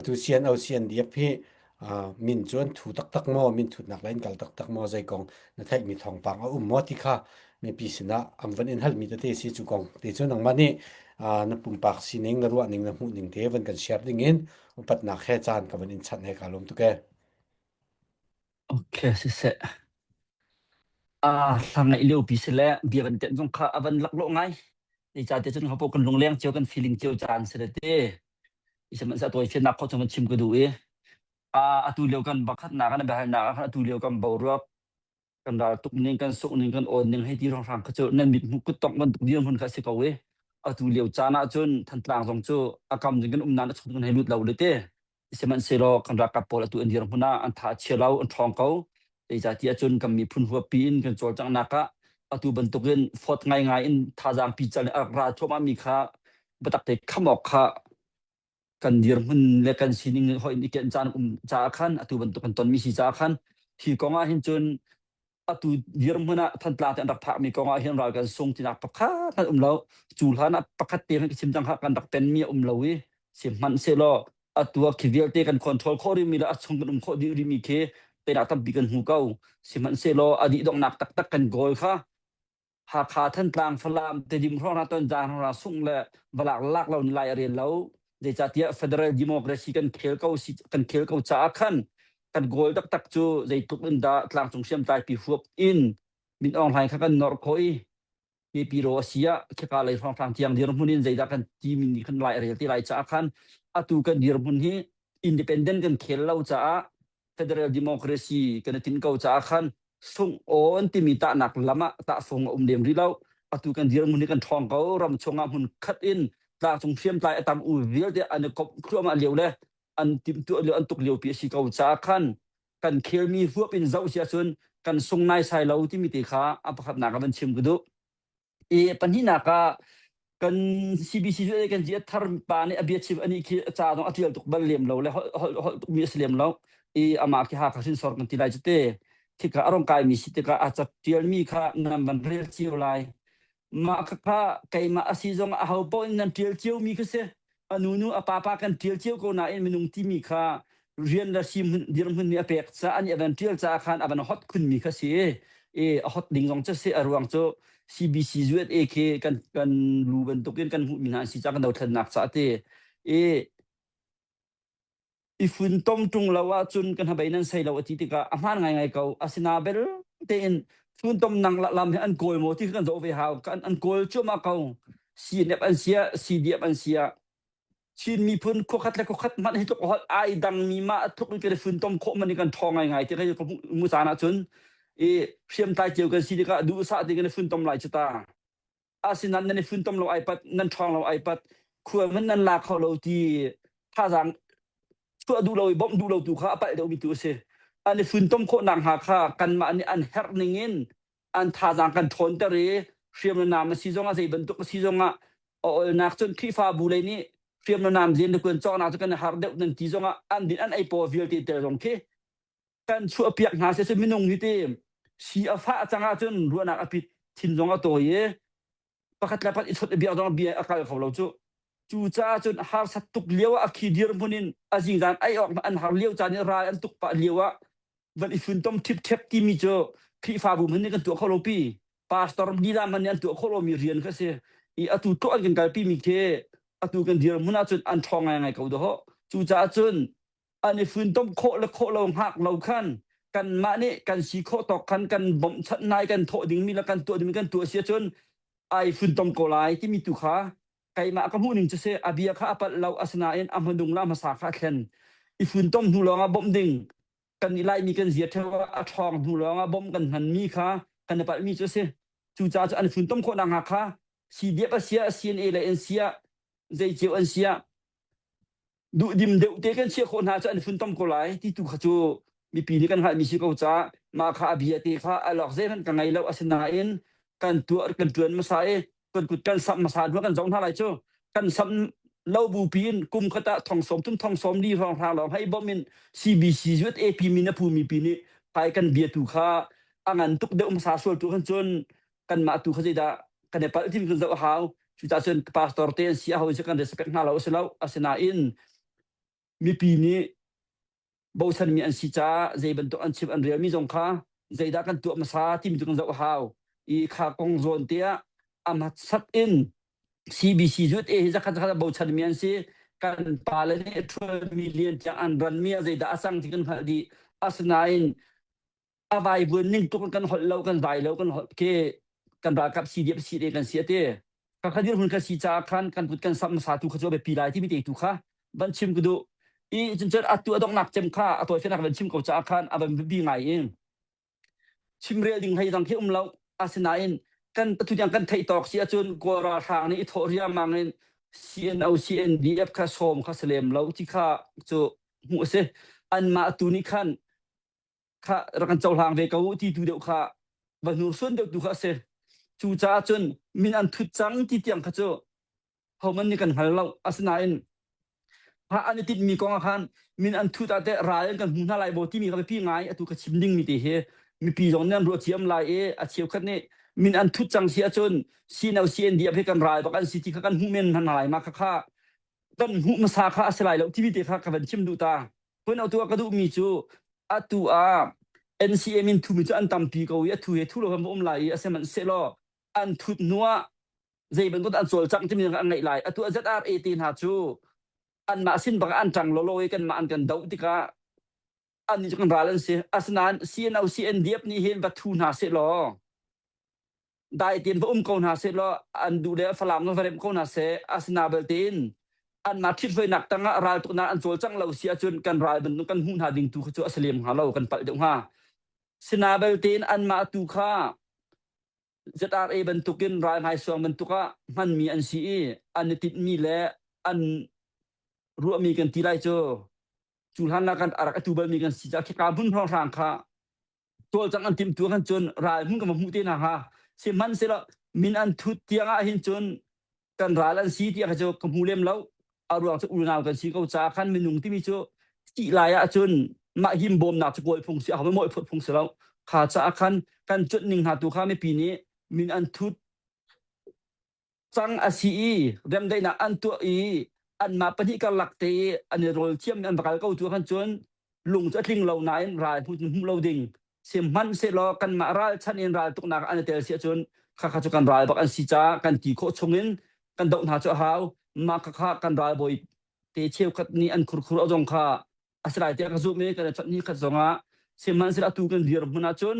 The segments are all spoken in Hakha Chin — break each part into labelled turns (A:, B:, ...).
A: Tu CNO CNDF hi min cu an thu taktak maw, min thutnak lei in kal taktak maw, zei kong na theihmi thawngpang a um maw ti kha mipi sinah an van in halmi tete si cu kong te cu nangmah nih na pumpak sining, na ruahning, na hmuhning te van kan share ding in upatnak he caan ka van in chanh he ka lawm tuk e.
B: Okay, siseh. Ah, hla ngaih lio pi si le bia van tenh zong kha a van laklawh ngai. Zeicahtiah cun hapo kan lungleng cio kan feeling cio caan si le te. Sihmanhsehlaw tawifiannak kho chung kan chim ka duh i ah atu lio kan pakhatnak kan biahalnak ah khan atu lio kan boruak kan ral tuk ning kan suk ning kan awn ning hei ti hrawnghrang kha cu nan mit hmuh kut tongh bantuk dirhmun kha a si ko i atu lio caan ah cun Thantlang zong cu a kam ding kan um nain a chung kan hei lut lo le te. Sihmanhsehlaw kan ralkap pawl atu an dirhmun ah an tha a chia lo, an ṭhawng ko. Zeicahtiah cun kan miphun huappi in kan cawlcanghnak ah atu bantukin fawt ngaingai in thazaang pical in a rak ra thluahmahmi kha biatak te kham awk kha kan dirhmun le kan sining hoih in i kenh caan um caah khan atu bantuk kan tonmi si caah khan hi kong ah hin cun atu dirhmun ah Thantlang te an rak phakmi kong ah hin ral kan sung tinak pakhat hmanh um lo. Cu hlan ah pakhat te hmanh ka chim cang kha kan rak penmi a um lo i sihmanhsehlaw atu ah khi vialte kan control khawh rihmi le a chung kan um khawh dih rihmi khi teinak tampi kan hmu ko. Sihmanhsehlaw a dih donghnak taktak kan goal kha Hakha, Thantlang, Falam, Tedim hrawng hna Tonzang hrawng hna sungh le valak lak lo ni lai a rel lo. Zeicahtiah federal democracy kan khel ko si kan khel ko caah khan kan goal taktak cu zeitluk in dah tlangcung hriamtlai pi huap in Min Aung Hlaing kha kan norh khawh i mipi ro a si ah khika lei hrawnghrang tiang dirhmun in zeidah kan timi nih khan lai a rel ti lai caah khan atu kan dirhmun hi independent kan khel lo caah federal democracy kan i tinh ko caah khan sungh awn timi tahnak lam ah tahfung a um lem rih lo. Atu kan dirhmun hi kan ṭhawng ko. Ram chungah hmun khat in tlangcung hriamtlai a tam u vialte an i komh thluahmah lio le an timhtuah lio an tuk lio pi a si ko caah khan kan khelmi huap in zoh si ahcun kan sung naisai lo timi te kha a pakhatnak ah van chim ka duh. I pahnihnak ah kan CBC cu kan ziat thar pa nih a bia chim ani khi ca zong a tial tuk bal lem lo le holh holh holh tuk mi a si lem lo i amah khi Hakha hrinsor kan ti lai cu te khika a rong kai mi si tikah a ca tial mi kha nan van rel cio lai mah kha kha keimah a si zong a ho paoh in nan tial cio mi kha si a nu nu a pa pa kan ṭial cio ko nain minung timi kha rian le si dirhmun nih a pek caah an i a van ṭial caah khan a van hot khunmi kha si i a hot ding zong cu si a ruang cu CBC USA khi kan kan lu bantukin kan hmuhmi hna an si caah kan dothlennak caah ti i i funtom ṭung lo ahcun kan hnabei nan sei lo a ti tikah a hmaan ngaingai ko. Asina bel tein funtom nang lam hi an kawl maw ti kha kan zoh ve hau. Kan an kawl cuahmah ko. CNF an sia, CDF an sia. Chin miphun khuakhat le khuakhat hmanh hi tluk holh ai dangmi mah tluk in kan i funtom khawh man in kan ṭhawng ngaingai ti ka mu caan ahcun i hriamtlai cio kan si tikah duhsah ti kan i funtom lai cu ta. Asinain nan i funtom lo ai pat, nan ṭhawng lo ai pat, khua hmanh nan la kho lo ti thazaang chuah duh lo i bawmh duh lo tu kha a palh deuhmi tu a si. An i funtom khawh nakhnga kha kanmah nih an herh ning in an thazaang kan ṭhawnter i hriam le nam a si zongah zei bantuk a si zongah a olnak cun Khrihfabu lei nih hriam le nam lian le kuan cawknak cu kan i harh deuh nan ti zongah an din an ei paw vialte tel zong khi kan chuahpiak hna seh minung hi ti si a fah cang ahcun ruahnak a pit thin zong a tawi i pakhat le pakhat i chawt i biak zong bia a kal kho lo cu. Cu caah cun harsat tuk lio ah a khi dirhmun in a zingzan ai awk an har lio caan i ral an tuk pah lio ah van i funtom ṭhipṭhep timi cu Khrihfabu hmanh nih kan tuah kho lo pi. Pastor lila hmanh nih an tuah khawh lomi rian kha si. I atu tluk an kan kalpi mi khi atu kan dirhmun ahcun an ṭhawng ngaingai ko dawh. Cucaah cun an i funtom khawh le khawh lo hngak lo khan kanmah nih kan si khawh tawk khan kan bawmhchanh hna i kan thawh dingmi le kan tuah dingmi kan tuah si ahcun ai funtom ko lai timi tu kha keimah ka hmuh ning cu si. A bia kha a palh lo, asinain a hmanung le a hmasa kha a thlen. I funtom hnu lawngah bawmh ding kan i laimi kan zia ṭheo ah a ṭhawng hnu lawngah bawmh kan hmanmi kha kan i palhmi cu a si. Cucaah cu an funtom khawh nakhnga kha CDF a siah CNA le an siah zei cio an siah duhdim deuh te kan chiah khawh hna cu an funtom ko lai ti tu kha cu mipi nih kan hngalhmi si ko caah mah kha a bia te kha a lawk zeihmanh ka ngei lo. Asinain kan tuah kan ṭuan hmasa i kan kut kan samh hmasa hnu kan zoh hna lai cu kan samh lo bupi in kum khat ah thong 30 thong 40 hrawng hra lawng hei bawm in CBC zuat AP min a phu mipi nih phai kan bia tu kha a ngan tuk deuh hmasa sual tu khan cun kanmah tu kha zeidah kan i palh timi kan zoh a hau. Cucaah cun pastor te an si a ho si kan respect hna lo a si lo. Asinain. Mipi nih bochanmi an si caah zei bantuk an chim an relmi zong kha zeidah kan tuah hmasa timi cu kan zoh a hau. I kha kong zawn te ah a hmasat in CBC zut e hi zakhat zakhat bochanmi an si. Kan pale nih ṭhualmi lian tiang an ranmi ah zeidah a cang ti kan hngalh dih. Asinain a vaivuan ning tuk in kan holh lo kan vai lo kan holh ke kan ralkap CDF CDA kan si ate ka kha dirhmun kan si caah khan kan kut kan samh hmasa tu kha cu a biapi lai timi te tu kha van chim ka duh i cuncun atu a donghnak cem kha a tawifiannak van chim ko caah khan a van biapi ngai i chimrel ding hlei dang khi um lo asinain kan tu tiang kan theih tawk si ahcun Kawl ralhrang nih i thawh riangmang in CNO CNDF kha sawm kha si lem lo ti kha cu hmuh a si anmah tu nih khan kha rak kan cohlang ve ko u ti tu deuh kha va hnursuan deuh tu kha a si. Cucaah cun min an thut cang ti tiang kha cu homan nih kan hngal lo. Asinain ha an i tinhmi kong ah khan min an thut ah teh ral in kan hmu hna lai maw timi kha biapi ngai atu ka chim dingmi te hi mipi zong nih an ruah ciam lai i a cheukhat nih min an thut cang si ahcun CNO CNDF hi kan ral bak an si ti kha kan hmuh men hna lai ma kha kha kan hmuh hmasa kha a si lai lo timi te kha ka van chim duh ta. Kun atu ah ka duhmi cu atu ah NCA min thumi cu an tampi ko i a thu he thu lo kan va um lai i a sihmanhsehlaw an thut hnu ah zei bantuk an cawlcangh timi an ngeih lai. Atu ah ZRA te hna cu anmah sin bak ah an ṭang lawlaw i kanmah an kan doh tikah annih cu kan ral an si. Asinain CNO CNDF nih hin va thu hna sehlaw dai tein va um ko hna seh law an duh le Falam va remh ko hna seh asina belte in anmah ṭhithruainak tangah raltuknak an cawlcangh lo si ahcun kan ral bantuk kan hmuh hna ding tu kha cu a si lem hnga lo kan palh deuh hnga sina belte in anmah tu kha ZRA bantukin ral hmaisuang bantuk ah hmanmi an si i an i tinhmi le an ruahmi kan ti lai cu cu hlan ah kan a rak atu balmi kan si caah khika hmun hrawnghrang kha cawlcangh an timh tu khan cun ral hmun kan va hmuh te hna hnga sihmanhsehlaw min an thut tiang ah hin cun kan ral an si tiah cu ka hmu lem lo a ruang cu unau kan si ko caah khan minung timi cu thih lai ah cun mah him bawmnak cu kawl phung si a mawi phut phung si lo kha caah khan kan cuanh ning hna tu kha mipi nih min an thut cang a si i remdaihnak an tuah i anmah pahnih karlak te i an i rawl thiam an va kal ko tu khan cun lung cu a tling lo nain ral hmu hmuh lo ding sihmanhsehlaw kanmah ralchanh in raltuknak an i tel si ahcun khakha cu kan ral bak an si caah kan ti khawh chungin kan doh hna cu a hau mah khakha kan ralbawi te cheukhat nih an khurkhur a zong kha a si lai tiah ka zumh i kan i chawnh ni khat zongah sihmanhsehlaw atu kan dirhmun ahcun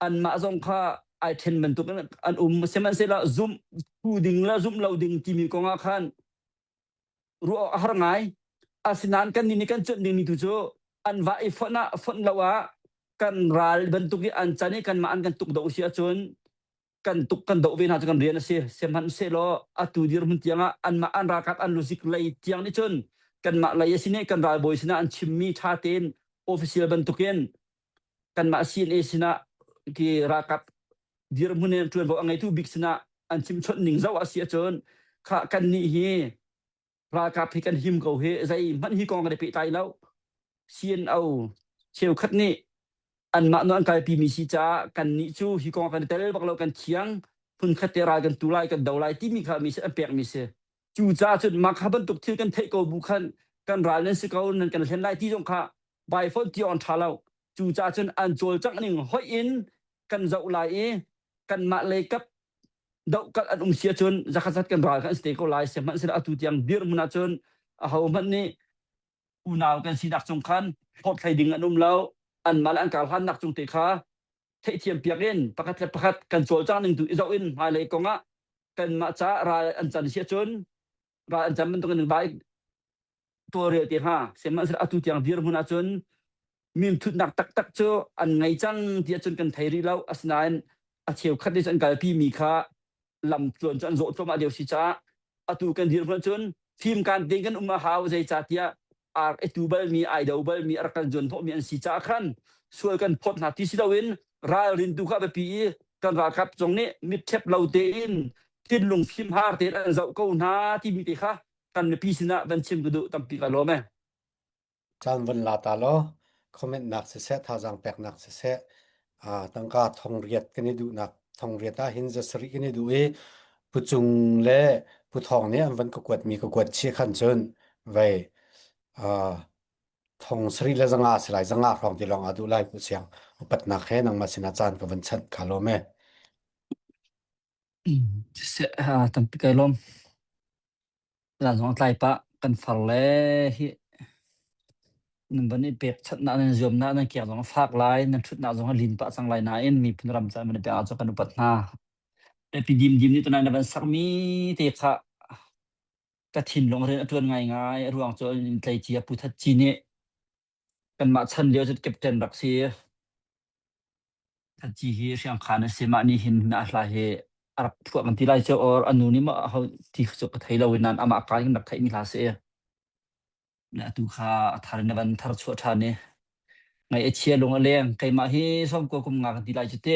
B: anmah zong kha ai ṭhen bantukin an um. Sihmanhsehlaw zumh phu ding le zumh lo ding timi kong ah khan ruah awk a har ngai. Asinain kannih nih kan cuanh dingmi tu cu an va i fonh ah fonh lo ah kan ral bantuk i an can i kanmah an kan tuk doh si ahcun kan tuk kan doh ve hna cu kan rian a si. Sihmanhsehlaw atu dirhmun tiang ah anmah an ralkap an luzik lei tiang nih cun kanmah lei a si nih kan ralbawi sinah an chimmi ṭha tein official bantukin kanmah CNA sinah ki ralkap dirhmun in ṭuanvo a ngeitu bik sinah an chimchawnh ning zoh a si ahcun kha kannih hi ralkap hi kan him ko hi zeihmanh hi kong kan i pehtlai lo CNO cheukhat nih anmah nu an kalpimi si caah kannih cu hi kong kan i tel bak lo kan thiang hmunkhat te ral kan tu lai kan do lai timi kha mi an pekmi si cucaah cun mah kha bantuk thil kan theih ko bu khan kan ral nan si ko nan kan hlen lai ti zong kha by phone ti on ṭha lo cucaah cun an cawlcangh ning hoih in kan zoh lai i kanmah lei kap dohkalh an um si ahcun zakhat zat kan ral kan si te ko lai sihmanhsehlaw atu tiang dirhmun ahcun ahohmanh nih unau kan sinak cung khan hlawt hlei ding an um lo anmah le an karhlannak cung te kha theihthiam piak in pakhat le pakhat kan cawlcangh ning tu i zoh in hmailei kong ah kanmah ca ral an can si ahcun ral an can bantuk in vai tawlrel te hnga sihmanhsehlaw atu tiang dirhmun ahcun minthutnak taktak cu an ngei cang ti ahcun kan thei rih lo asinain a cheukhat nih cun an kalpi mi kha lam tluan cu an zawh thluahmah lio si caah atu kan dirhmun ahcun fimkaan tein kan um a hau zeicahtiah ar i tu balmi ai do balmi a rak kan zuan hnawhmi an si caah khan sual kan phawt hna ti si loin ralrin tu kha a biapi i kan ralkap zong nih mitṭhep lo tein thinlung fimhar tein an zoh ko hna timi te kha kan mipi sinah van chim ka duh tampi ka lawm e.
A: Caan van la ta law comment nak siseh thazaang peknak siseh tangka thongriat kan i duhnak thongriat ah hin zasarih kan i duh i Pu Cung le Pu Thawng nih an van ka kuatmi ka kuat chih khan cun. Vei thong sarih le zanga si lai zanga hrawng ti lawng aa duh lai ku siang upatnak he nangmah sinah caan ka van chanh kha lawm e.
B: Siseh, tampi kai lawm. Zan zong a tlai pah. Kan far le hi nan van i pekchanhnak nan zuamnak nan kiak zong a fak lai, nan ṭhutnak zong a lin pah cang lai nain miphun ram ca nan i pek ahcun kan upat hna. Pi Dim Dim nih tunai na van sakmi te kha ka thinlung rian a ṭuan ngaingai. A ruang cu in tleicia Pu That Ci nih kanmah chan lio cu captain rak si. That Ci hi Hriangkhan a si. Mah nih hin a hla hi a rak phuah kan ti lai cu or a nu nih maw aho ti cu ka thei lo nain amah ka in rak theihmi hla si. Le atu kha a thar in a van thar chuah ṭhan i ngaih a chia lung a leng. Keimah hi sawmkua kum nga kan ti lai cu ti.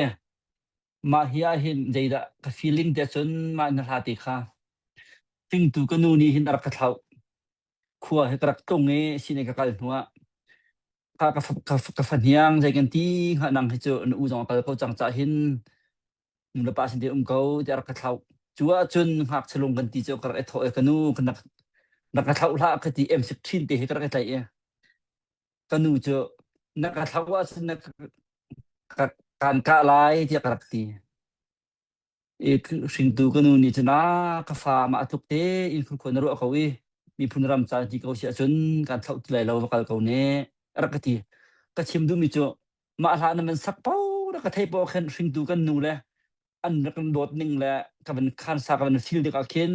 B: Mah hi ah hin zeidah ka feeling te cun mah na hla te kha hringtu ka nu nih hin a rak ka thlauh. Khua hi ka rak tlung i sine ka kal hnu ah kha ka ka, ka fahniang zei kan ti hnga nang hi cu na u zong a kal ko cang cah hin nu le pa sin te um ko tiah rak ka thlauh. Cu ahcun ngakchia lung kan ti cu ka rak i thawh i ka nu ka nak rak ka thlauh hlah ka ti M16 te hi ka rak i tlaih i ka nu cu na ka thlauh ahcun na ka kaan kah lai tiah ka rak ti. I hringtu ka nu nih cun ah ka fa mah tluk te in khua na ruah ko i miphun ram ca ti ko si ahcun kan thlauh ti lai lo va kal ko ne a rak ka ti. Ka chim duhmi cu mah hla na man sak po na ka theih poah khin hringtu kan nu le an rak kan dawt ning le ka van khansa ka van feel tikah khin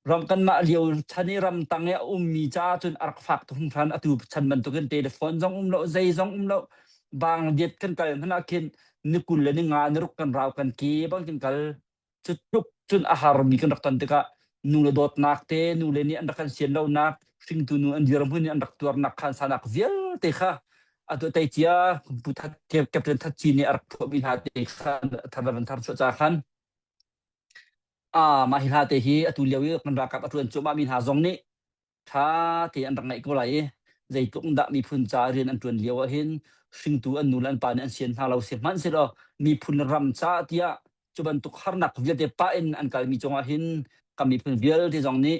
B: ram kanmah lio chan i ramtang i a ummi caah cun a rak fak tuk hringhran atu chan bantukin telephone zong um lo zei zong um lo bang diet kan kal hmanh ah khin ni 20 le ni nga ni ruk kan rau kan ke bang kan kal cu tluk cun a harmi kan rak ton tikah nu le dawtnak te nu le nih an rak kan sian lonak hringtu nu an dirhmun in an rak tuarnak khan sanak vialte kha atu tei cia pu that captain that chi nih a rak phuahmi hna te kha thar van thar chuah ca khan Ah, mah hi hla te hi atu lio i kan ralkap a ṭuan cuahmahmi hna zong nih ṭha tein an rak ngaih ko lai i zeitluk in dah miphun ca rian an ṭuan lio ahhin hringtu an nu le an pa nih an sian hna lo si hmanhsehlaw miphun le ram ca tiah cu bantuk harnak vialte pah in an kalmi cungah hin kan miphun vialte zong nih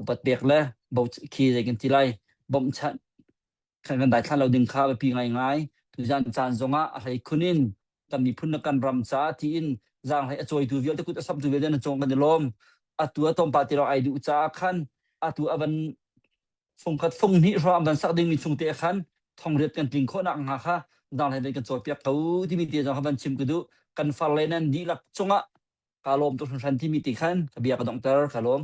B: upat pek le bo khi zei kan ti lai bawmhchanh kan kan daithlan lo ding kha a biapi ngaingai. Tuzan caan zongah a hleikhun in kan miphun le kan ram caah tiin zaanghlei a cawitu vialte kut a samtu vialte nan cung kan i lawm. Atu a tlawmpal ti lawng ai duh caah khan atu a van fungkhat fung hnih hrawng van sak dingmi chung te khan thongriat kan tling khawh nak hnga kha zaanghlei van kan cawipiak ko timi te zong kha van chim ka duh. Kan farle nan dihlak cungah ka lawm tuk hringhran timi ti khan ka bia ka donghter ka lawm.